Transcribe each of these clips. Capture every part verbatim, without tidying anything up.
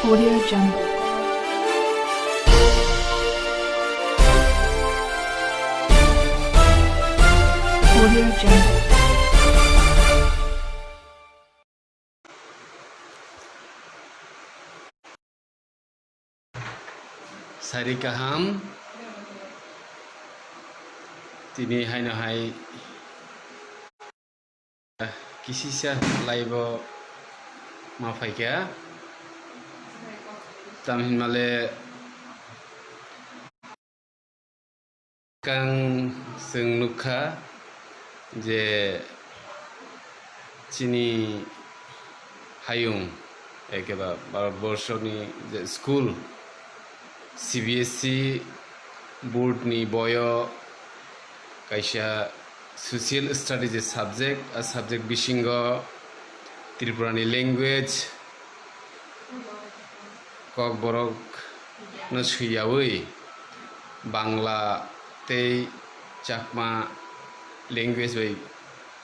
Audio Jungle. Audio Jungle. Sari kaham. Tini haino hai kisisa live o ma phaikha. Tam hinmale kang chwng nukha je chini hayung, ekeba Bharatborshoni je school, C B S E board ni boyo kaisa social studies je subject, a subject bisingo Tripurani language, Kokborok no swiyawi Bangla tei Chakma language bai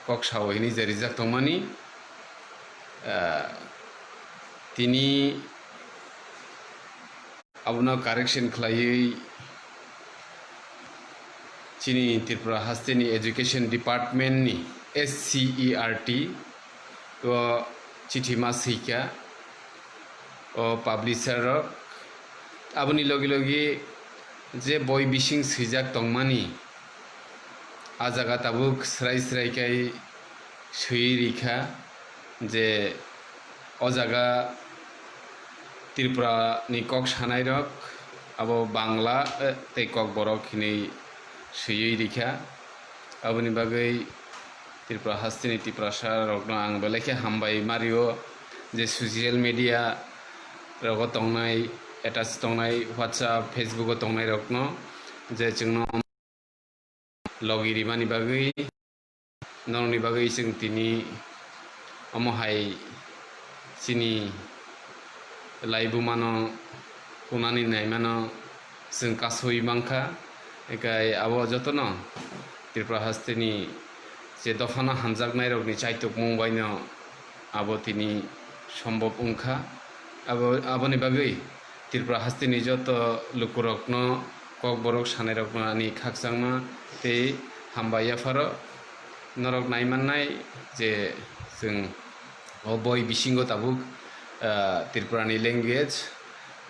kok sao hinwi je rijak tongmani. Ah, tini abono correction khlaiwi chini Tripura hasteni Education Department ni S C E R T o chithi ma swikha o publisher rok. Aboni logi logi je boi bising swijak tongmani, a jaga tabuk srai srai khai swiwi rikha je o jaga Tripura ni kok sanai rok abo Bangla, eh, tei Kokborok hinwi swiwi rikha. Aboni bagwi Tripura hasteni Tiprasa rokno ang belai khe hambai mario je social media rogo tongnai, attach tongnai WhatsApp, Facebook o tongnai rokno je chwngno logi rimani bagwi, norokni bagwi chwng tini omo hai chini laibumano kunani naimano chwng kasui mankha. Ekai abo jotono Tripura hasteni je dophano hamjaknairokni chaitukmung baino abo tini sombop wngkha. Abo, aboni bagwi Tripura hasteni joto lukurokno, Kokborok sanairokno ani khakchangma tei hambai yapharo. Norok naimannai je chwng o boi bisingo tabuk, ah, Tripurani language,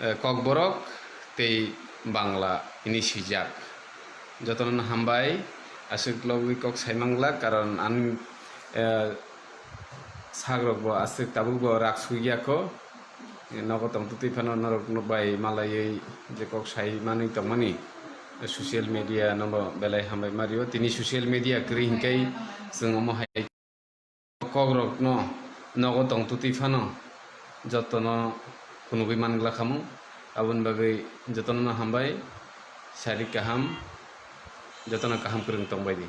ah, Kokborok tei Bangla hini swijak. Jotono hambai, aswk logwi kok saimang glak, karon ani, ah, sakrokbo aswk tabukbo rak sugya kho. Nogo tongtwtwi phano norok bai malaiwi je kok sai manwi tongmani social media nobo belai hambai mario. Tini social media kwrwi hinkhai chwng omo hai kokrokno nogo tongtwtwi phano jotono phunugwi manglakhamu. Aboni bagwi jotono hambai, sari kaham, jotono kaham kwrwng tongbaidi.